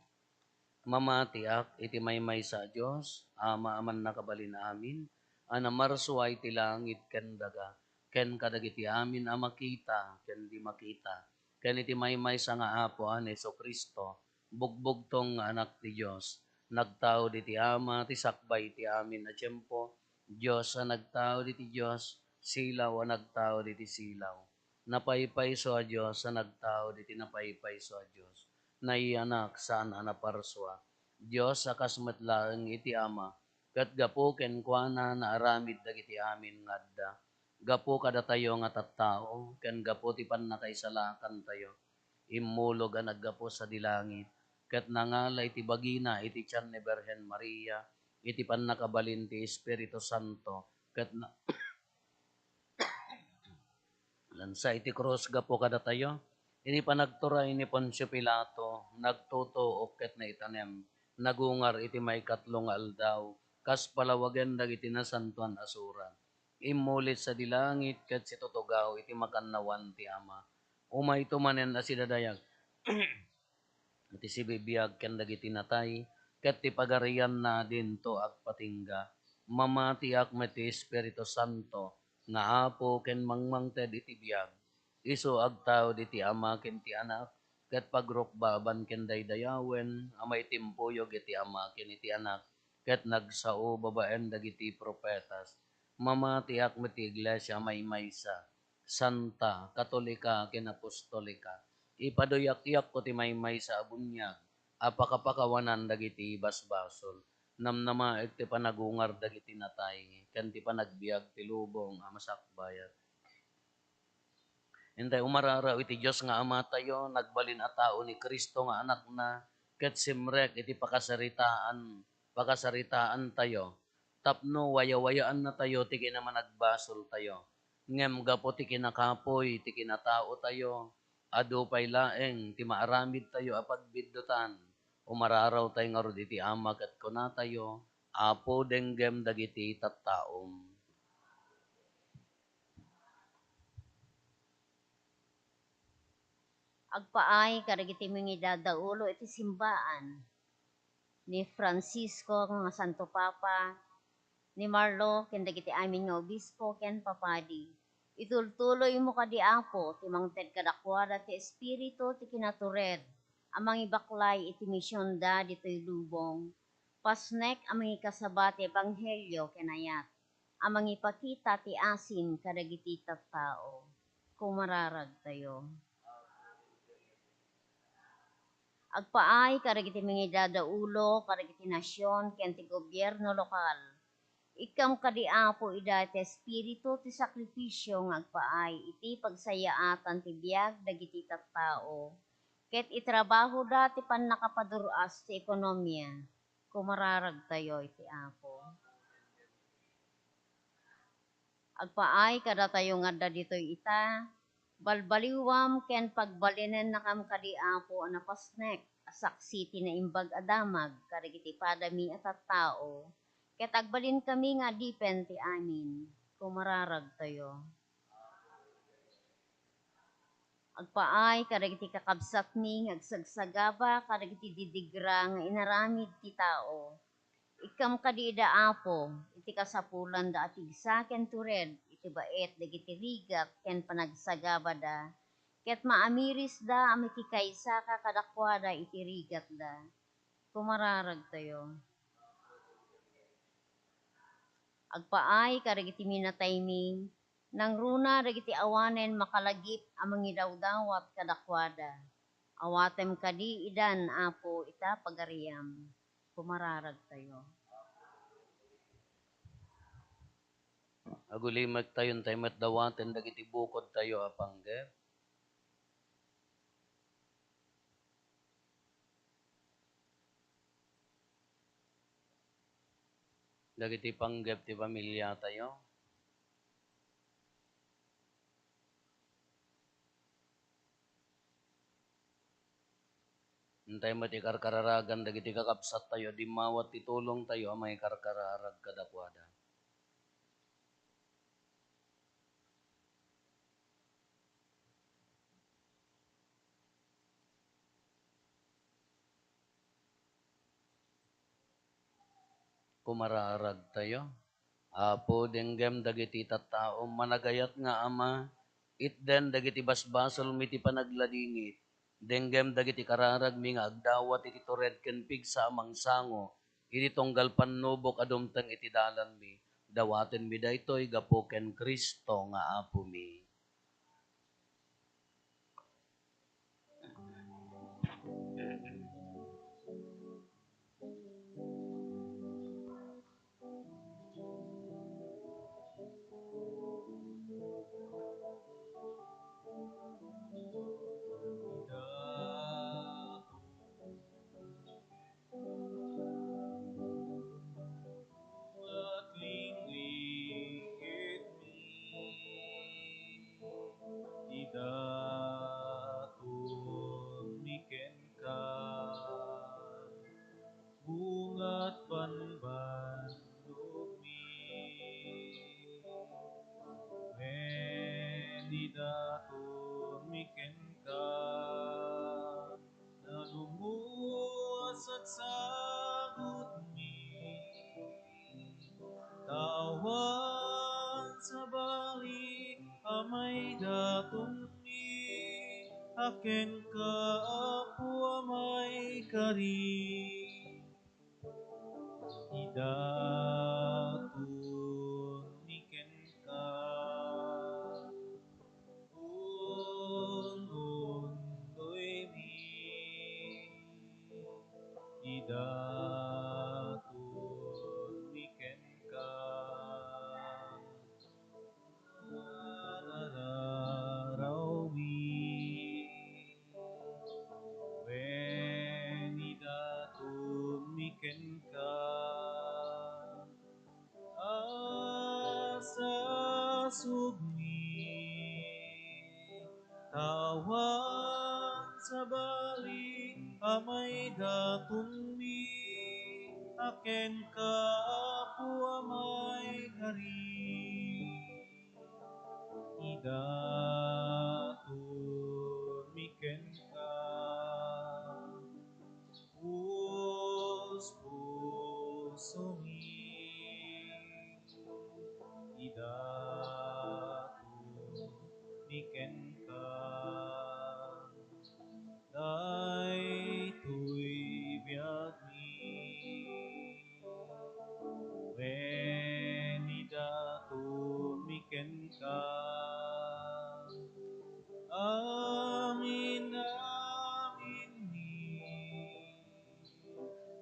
Mamatiak iti maymaysa a Dios, Ama a mannakabalin amin, a namarsua iti langit ken daga, ken kadagiti amin a makita ken di makita, ken iti maymaysa nga Apo a ni Jesu-Cristo, bugbugtong nga Anak ti Dios, nagtaud iti Ama ti sakbay iti amin a tiempo, Dios a nagtaud iti Dios, silaw a nagtaud iti silaw. Napaypayso a Dios a nagtaud iti napaypayso a Dios, naiyanak saan a naparsua. Dios a kas met laeng iti Ama, ket gapu kenkuana naaramid dagiti amin nga adda. Gapu kadatayo nga tattao, ken gapu ti pannakaisalakantayo, immulog a naggapu sadi langit, ket nangala iti bagina iti tian ni Birhen Maria, iti pannakabalin ti Espiritu Santo, ket na-, lansa iti krus gapu kadatayo. Iti panagturay ni Poncio Pilato, nagtutuok ket naitanem, nagungar iti maikatlo nga aldaw, kas palawagen dagiti Nasantoan a Surat. Immulit sadi langit ket situtugaw iti makannawan ti Ama. Umayto manen a sidadayag iti sibibiag ken dagiti natay, ket ti pagarianna dinto agpatingga. Mamatiak met ti Espiritu Santo nga Apo ken mangmangted iti biag. Isu agtaud iti Ama ken ti Anak, ket pagrukbaban ken daydayawen a maitimpuyog iti Ama ken iti Anak, ket nagsao babaen dagiti profetas. Mamatiak met ti Iglesia a maymaysa, santa, katolika, ken apostolika. Ipaduyakyakko ti maymaysa a buniag a pakapakawanan dagiti basbasol. Namnamaek ti panagungar dagiti natay, ken ti panagbiag ti lubong a masakbayan. Intay umararaw iti Dios nga Amatayo, nagbalin a tao ni Cristo nga Anakna, ket simrek iti pakasaritaan, pakasaritaantayo, tapno wayawayaannatayo ti kinamanagbasoltayo. Ngem gapu ti kinakapuy ti kinataotayo, adu pay laeng ti maaramidtayo a pagbiddutan. Umararawtay ngarud iti Ama ket kunatayo, Apo, denggem dagiti tattaom. Agpaay kadagiti mangidadaulo iti simbaan, ni Francisco nga Santo Papa, ni Marlo ken dagiti amin nga obispo ken papadi. Itultuloymo kadi, Apo, ti mangted kadakuada ti Espiritu ti kinatured a mangibaklay iti misionda ditoy lubong, pasnek a mangikasaba ti ebanghelio ken ayat a mangipakita ti asin kadagiti tattao. Kumararagtayo. Agpaay kadagiti mangidadaulo kadagiti nasion ken ti gobierno lokal. Ikkam kadi, Apo, ida ti espiritu ti sakrifisio nga agpaay iti pagsayaatan ti biag dagiti tattao, ket itrabahoda ti pannakapadur-as ti ekonomia. Kumararagtayo iti Apo. Agpaay kadatayo nga adda ditoy ita, balbaliwam ken pagbalinennakam kadi, Apo, a napasnek a saksi ti naimbag a damag kadagiti padami a tattao, ket agbalinkami nga adipen ti amin. Kumararagtayo. Agpaay kadagiti kakabsatmi nga agsagsagaba kadagiti didigra nga inaramid ti tao. Ikkam kadi ida, Apo, iti kasapulanda a pigsa ken tured iti baet dagiti rigat ken panagsagabada, ket maamirisda a makikaysaka kadakuada iti rigatda. Kumararagtayo. Agpaay kadagiti minataymi, nangruna dagiti awanen makalagip a mangidawdawat kadakuada. Awatem kadi idan, Apo, ita pagariam. Kumararagtayo. Agulimektayo, intay met dawaten dagiti bukodtayo a panggep. Dagiti panggep ti pamiliatayo. Intay met ikarkararagan dagiti kakabsattayo, dimmawat ti tulongtayo a maikarkararag kadakuada. Kumararagtayo. Apo, denggem dagiti tattaom, managayat nga Ama, itden dagiti basbasolmi ti panagladingit, denggem dagiti kararagmi nga agdawat iti tured ken pigsa a mangsango, iti tunggal pannubok a dumteng iti dalanmi, dawatenmi daytoy gapu ken Cristo nga Apomi. Aglinglingitmi, idatonmi kenka, bungat banbanumi, wen idatonmi kenka, Nanumo a sagsagutmi, awan sabali a maidatonmi, a kenka, Apo a maikari. Idatonmi kenka, unundoymi, idatonmi kenka. Ararawmi, wen idatonmi kenka, asasubmi, awan sabali a maidatonmi, a kenka, Apo a maikari. Idatonmi kenka, puspusomi, idatonmi kenka. Daytoy biagmi, wen idatonmi kenka, amin-aminmi,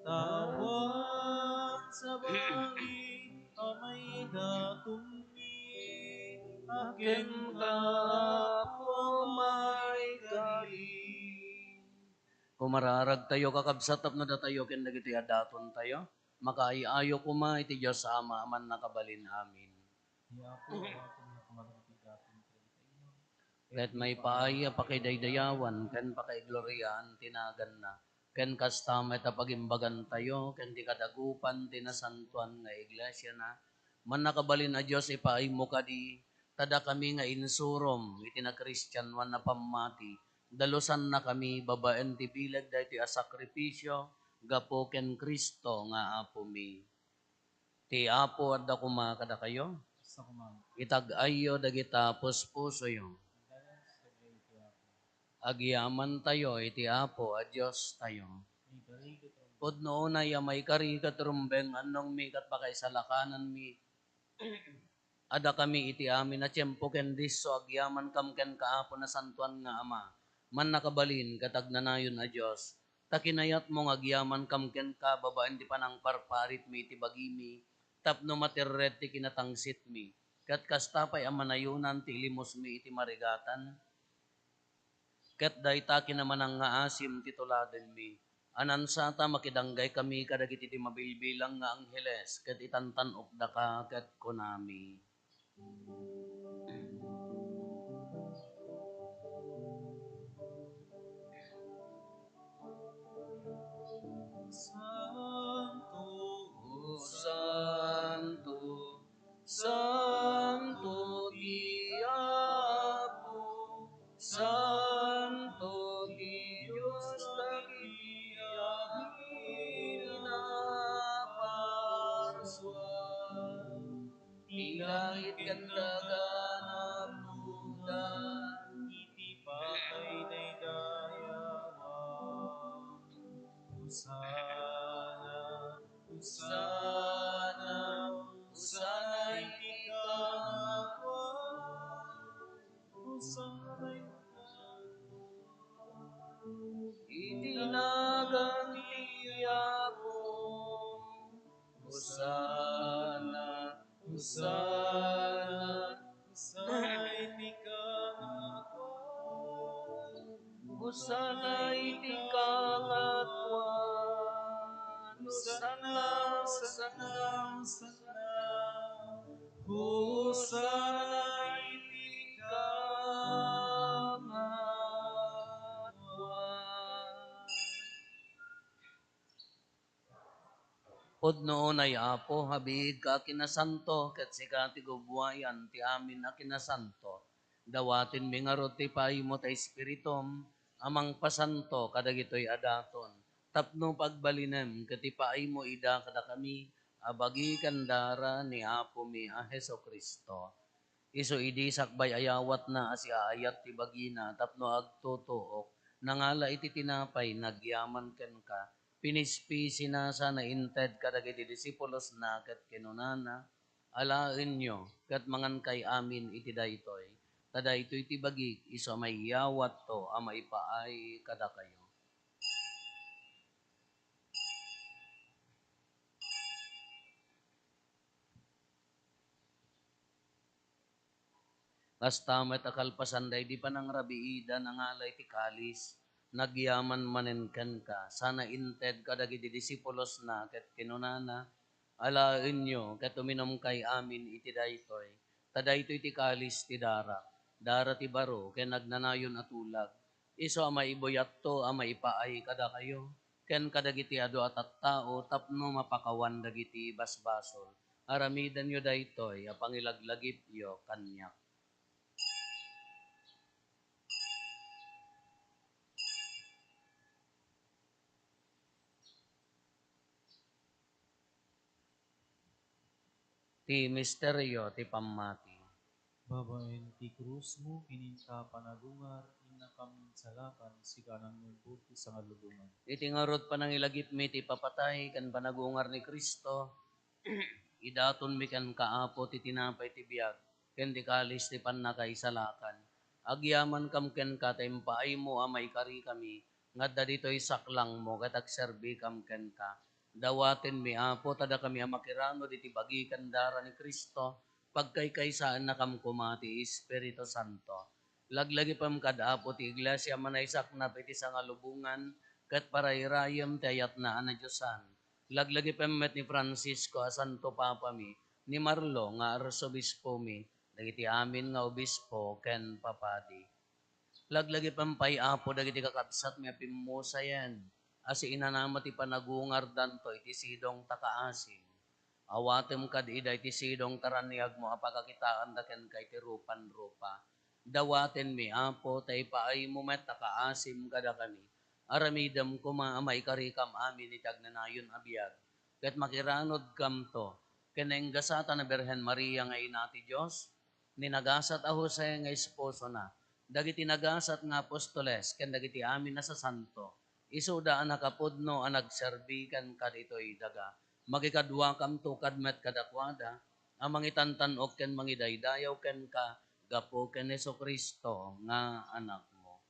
awan sabali a maidatonmi, a kenka, Apo a maikari. Kumararagtayo, kakabsat, tapno datayo ken dagiti adatontayo makaay-ayo koma iti Dios Ama a mannakabalin amin. Ni Apo, awatenyo koma dagiti daton kadagiti imnon. Ket maipaay a pakidaydayawan ken pakaigloriaan ti naganna, ken kasta met a pagimbagantayo ken ti kadagupan ti nasantoan nga iglesiana, mannakabalin a Dios, ipaaymo kadi ta dakami nga insurom iti nakristianoan a pammati, dalusannakami babaen ti bileg daytoy a sakrifisio gapu ken Cristo nga Apomi. Ti Apo adda koma kadakayo. Kasta koma. Itag-ayyo dagita puspusoyo. Agyamantayo iti Apo a Diostayo. Pudno unay a maikari ket rumbeng, annongmi ket pakaisalakananmi. Adda kami iti amin a tiempo ken disso agyamankam kenka, Apo, Nasantoan nga Ama, mannakabalin ket agnanayon a Dios, ta kinayatmo nga agyamankam kenka babaen ti panangparparitmi iti bagimi tapno matirred ti kinatangsitmi, ket kasta pay a manayonan ti ilimosmi iti marigatan. Ket dayta kinamanangngaasem ti tuladenmi, a nansata makidanggay kami kadagiti di mabilbilang nga angheles ket itantan-okdaka ket kunami: Santo, Santo, Santo ti Apo, Santo ti Dios dagiti amin a parsuan. Ti langit ken daga napudno iti pakaydaydayawan. Hosanna, Hosanna, Hosanna iti kangatoan. Hosanna iti kangatoan. Iti nagan ti Apo. Hosanna, Hosanna, Hosanna iti kangatoan. Hosanna iti kangatoan. Hosanna, Hosanna, Hosanna. Hosanna iti kangatoan. Pudno unay, Apo, a biigka a kinasanto, ket sika ti gubbuayan ti amin a kinasanto. Dawatenmi ngarud ti ipaaymo ti Espiritum a mangpasanto kadagitoy a daton, tapno pagbalinem ket ipaaymo ida kadakami a bagi ken dara ni Apomi a Jesu-Cristo. Isu idi sakbay a yawatna a siaayat ti bagina tapno agtutuok, nangala iti tinapay, nagyaman kenka, pinispisina sana inted kadagiti disipulosna ket kinunana: Alaenyo ket mangankay amin iti daytoy, ta daytoy ti bagik isu a maiyawatto a maipaay kadakayo. Kasta met a kalpasan daydi panangrabiida, nangala iti kalis, nagyaman manen kenka, sana inted kadagiti disipulosna ket kinunana: Alaenyo ket uminumkay amin iti daytoy, ta daytoy ti kalis ti darak, dara ti baro ken agnanayon a tulag, isu a maibuyatto a maipaay kadakayo ken kadagiti adu a tattao tapno mapakawan dagiti basbasol. Aramidenyo daytoy a pangilaglagipyo kaniak. Ti misterio ti pammati. Babaen ti krusmo, ininta panagungar, innakam insalakan, sika a nannubbot ti sangalubongan. Iti ngarud panangilagipmi ti ipapatay ken panagungar ni Cristo, idatonmi kenka, Apo, ti tinapay ti biag ken ti kalis ti pannakaisalakan. Agyamankam kenka ta impaaymo a maikarikami nga adda ditoy saklangmo ket agserbikam kenka. Dawatenmi, Apo, ta dakami a makiranud iti bagi ken dara ni Cristo, pagkaykaysaennakam koma ti Espiritu Santo. Laglagipem kad, Apo, ti iglesia a manaysaknap iti sangalubongan ket parayrayem ti ayatna a nadiosan. Laglagipem met ni Francisco a Santo Papami, ni Marlo nga Arsobispomi, dagiti amin nga obispo ken papadi. Laglagipem pay, Apo, dagiti kakabsatmi a pimmusayen a siinanama ti panagungardanto iti sidong ta kaasim. Awatem kad ida iti sidong ta raniagmo a pakakitaanda kenka iti rupan-rupa. Dawatenmi, Apo, ta ipaaymo met a kaasim kadakami. Aramidem koma a maikarikam amin iti agnanayon a biag, ket makiranudkamto ken nagasat a Birhen Maria nga Ina ti Dios, ni nagasat a Jose nga esposona, dagiti nagasat nga apostoles, ken dagiti amin a sasanto, isuda a nakapudno a nagserbi kenka ditoy daga. Makikaduakamto kad met kadakuada, a mangitantan-ok ken mangidaydayaw kenka gapu ken Jesu-Cristo nga Anakmo.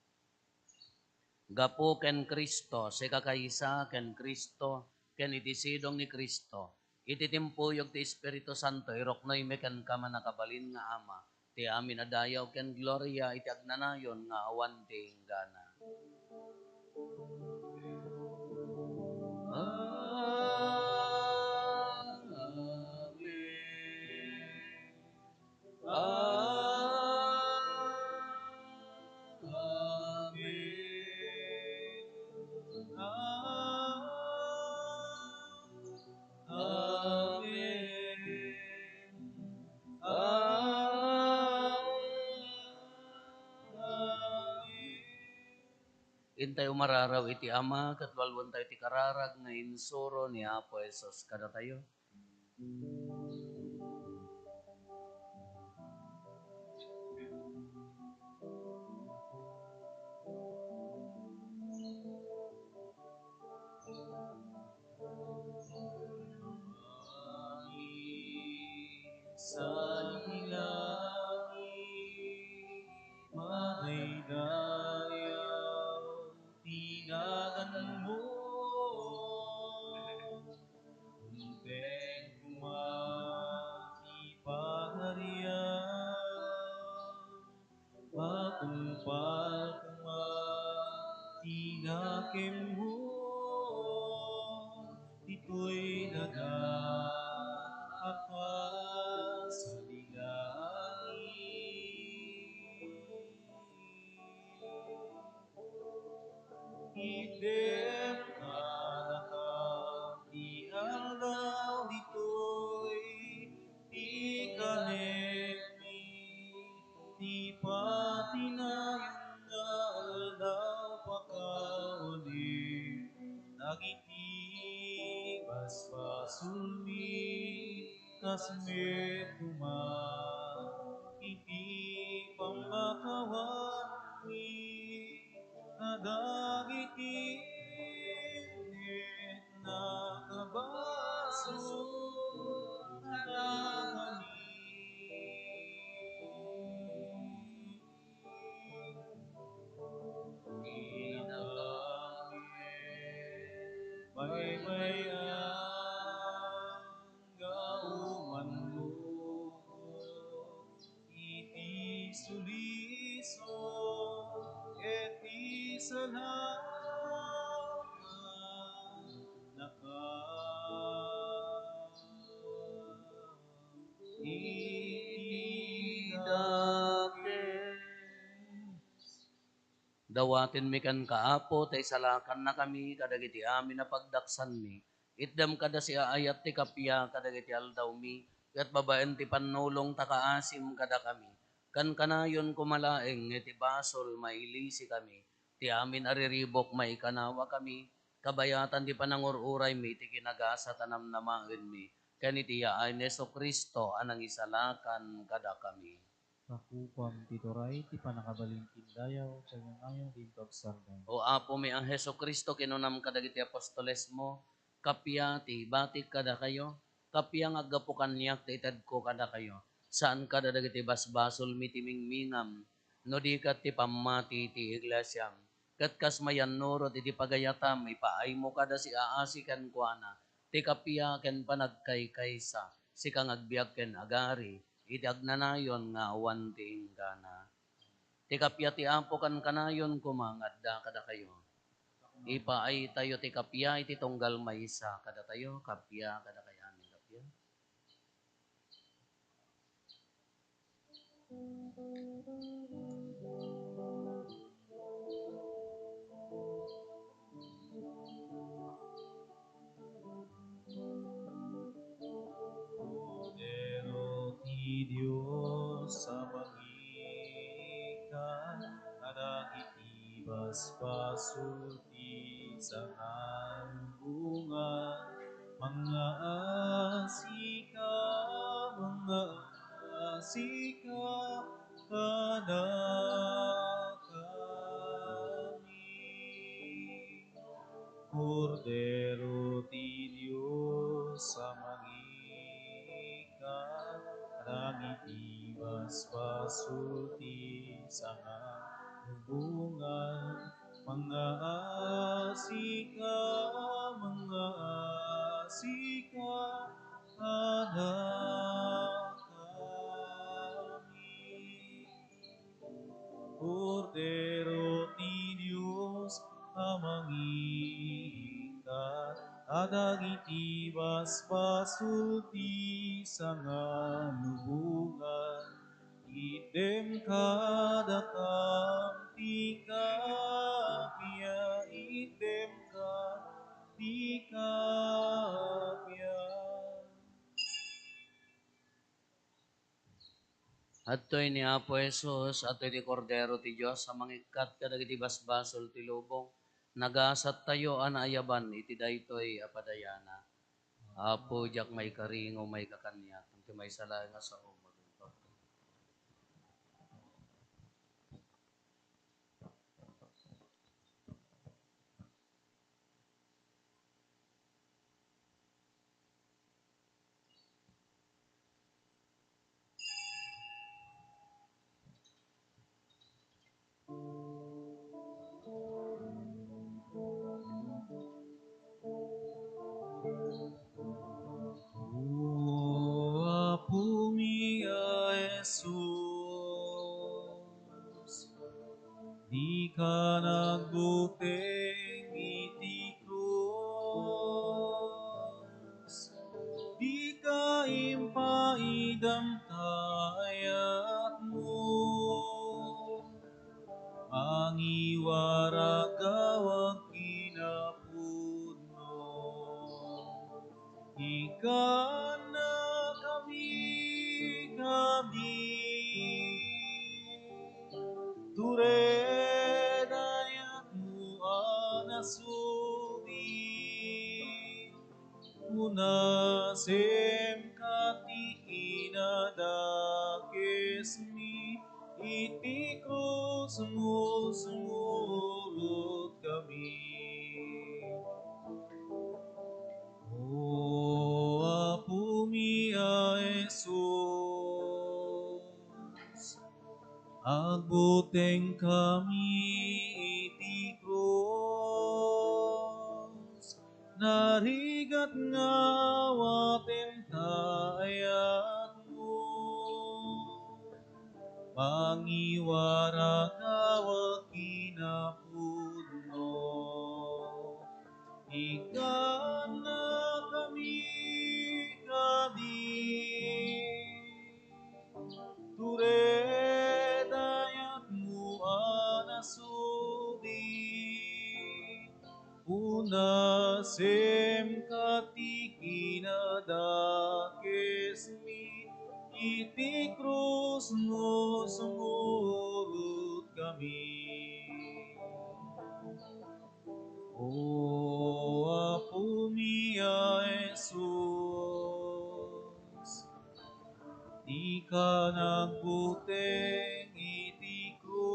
Gapu ken Cristo, sika kaysa ken Cristo, ken iti sidong ni Cristo, iti timpuyog ti Espiritu Santo, iruknoymi kenka, mannakabalin nga Ama, ti amin a dayaw ken gloria iti agnanayon nga awan ti inggana. Amen. Amen. Amen. Amen. Intay umararaw iti Ama, ket lualuentayo ti kararag nga insuro ni Apo Jesus kadatayo. Sa langit, madaydayaw ti naganmo. Umpeng koma ti pagariam, matungpal koma ti nakemmo ditoy daga a kas iti langit. Itdem kadakam ti aldaw ditoy ti kanekmi, ti patinayon nga aldaw pakawali dagiti basbasolmi, kas met koma iti pammakawatmi kadagiti nakabasol kadakami. Baybay-an nga umanok iti sulisog ket isalakanaka iti dakes. Dawatenmi kenka, Apo, ta isalakannakami kadagiti amin a pagdaksanmi. Itdem kada siaayat ti kappia kadagiti aldawmi, ket babaen ti pannulong ta kaasim kadakami. Kankanayon koma laeng nga iti basol, mailisikami. Ti amin a riribuk, maikanawakami. Kabayatan ti panangur-uraymi iti kinagasat a namnamaenmi, ken iti yaay ni Jesu-Cristo a nangisalakan kadakami. Sakupam ti turay, ti pannakabalin ken dayaw, ti agnanayon ken ti agsardeng. O Apomi a Jesu-Cristo, kinunam kadagiti apostolesmo, kappia ti ibatik kadakayo, kappia nga aggapu kaniak ti itedko kadakayo. Saan kada dagiti basbasolmi ti mingmingam, no di ket ti pammati ti iglesiam. Ket kas mayannurot iti pagayatam, ipaaymo kada siaasi kenkuana ti kappia ken panagkaykaysa, sika nga agbiag ken agari iti agnanayon nga awan ti inggana. Ti kappia ti Apo kankanayon koma nga adda kadakayo. Ipaaytayo ti kappia iti tunggal maysa kadatayo, kappia kadakayo amin, kappia. Kordero ti Dios a mangikan kadagiti basbasol ti sanganggungan, mangngaasika, mangngaasika kadakami. Kordero ti Dios a mangikan basol ti sangalubongan. Mangngaasika, mangngaasika kadakami. Kordero ti Dios a mangikkat kadagiti basbasol ti sangalubongan. Itdem kadakam ti kappia, itdem ka ti kappia. Adtoy ni Apo Jesus, adtoy ti Kordero ti Dios a mangikkat kadagiti basbasol ti lubong. Nagasattayo a naayaban iti daytoy a padayana. Apo, diak maikari nga umayka kaniak, ngem ti maysa laeng a saom, maguntorto. O Apomi a Jesus, dika nagbuteng iti krus, dika impaidam ta ayatmo. Mangiwaragawag kinapudno. Ikkannakami kadi. Tured ayatmo a nasudi. Unasemka ti kinadakesmi, iti krusmo sumurotkami. O Apomi a Jesus, agbutengkami iti krus. Narigat nga awaten ta ayatmo. Mangiwaragawag kinapudno. Ikkannakami kadi. Tured ayatmo a nasudi. Unasemka ti kinadakesmi, iti krusmo sumurotkami. O Apomi a Jesus, dika nagbuteng iti krus,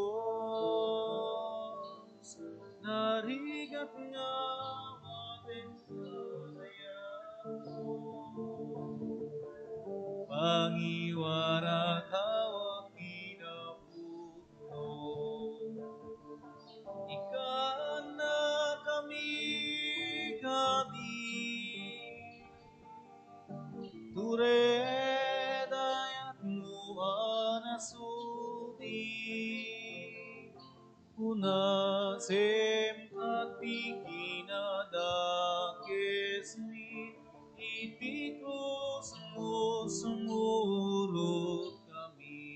narigat nga awaten ta ayatmo. Mangiwaragawag kinapudno. Ikkannakami kadi. Tured ayatmo a nasudi. Unasemka ti kinadakesmi, iti krusmo sumurotkami.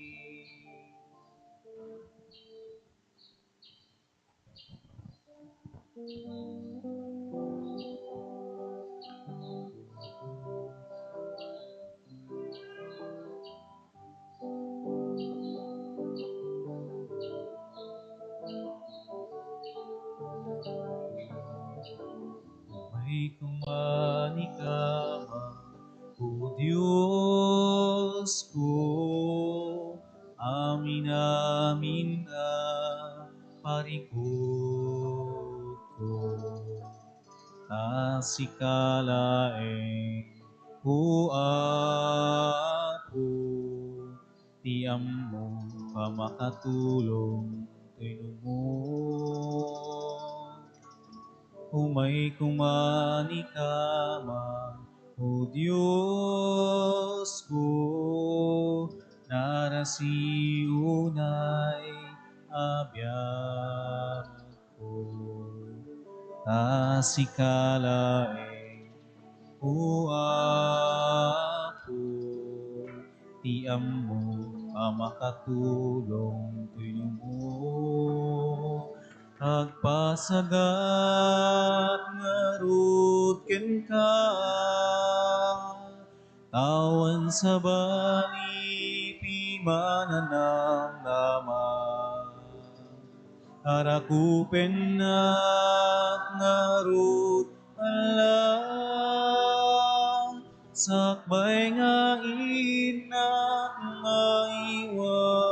Umayka man ika, O Diosko, amin-amin a parikutko. Ta sika laeng, O Apo, ti ammom a makatulong toy numo. Umay koma ni Ama, O Diosko, narasi unay a biag ko, ta sika laeng, O Apo, ti ammo a makatulong toy numo. Agpasagat ngarud kenka, awan sabali pimananamnama. Arakupennak ngarud, Allah, sakbay nga innak maiwawa.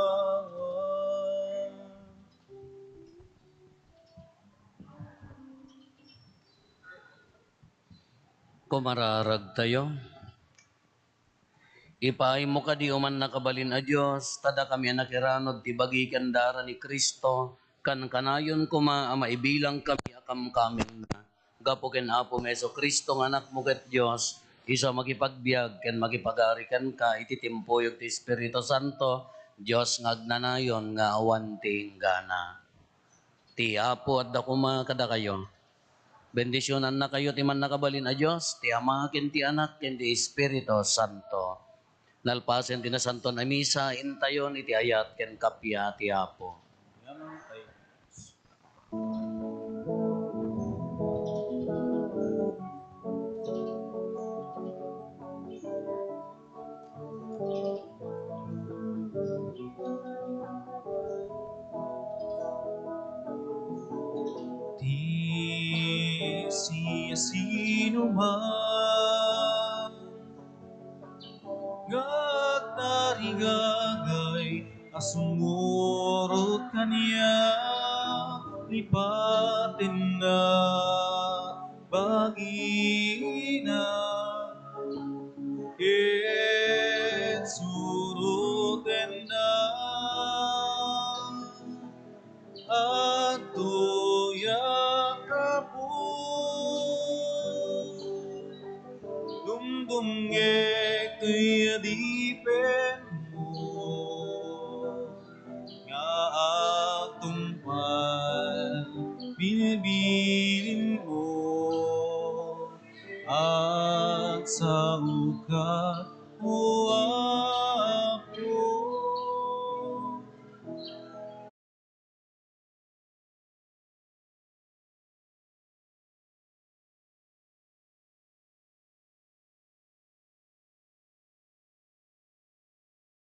Kumararagtayo. Ipaaymo kadi, O Mannakabalin a Dios, ta dakami a nakiranud ti bagi ken dara ni Cristo, kankanayon koma a maibilangkami a kamkamengna. Gapu ken Apomi Jesu-Cristo nga Anakmo ket Dios, isu a makipagbiag ken makipagari kenka iti timpuyog ti Espiritu Santo, Dios nga agnanayon nga awan ti inggana. Ti Apo adda koma kadakayo. Bendisionannakayo ti Mannakabalin a Dios, ti Ama, ken ti Anak, ken ti Espiritu Santo. Nalpasen ti Nasantoan a Misa, intayon iti ayat ken kappia ti Apo. Ti siasinoman nga agtarigagay a sumurot kaniak, lipatenna bagina, ket surotenna adtoy a kapu. Dumdumngek toy adipenmo nga agtungpal bilbilinmo. Agsaoka, O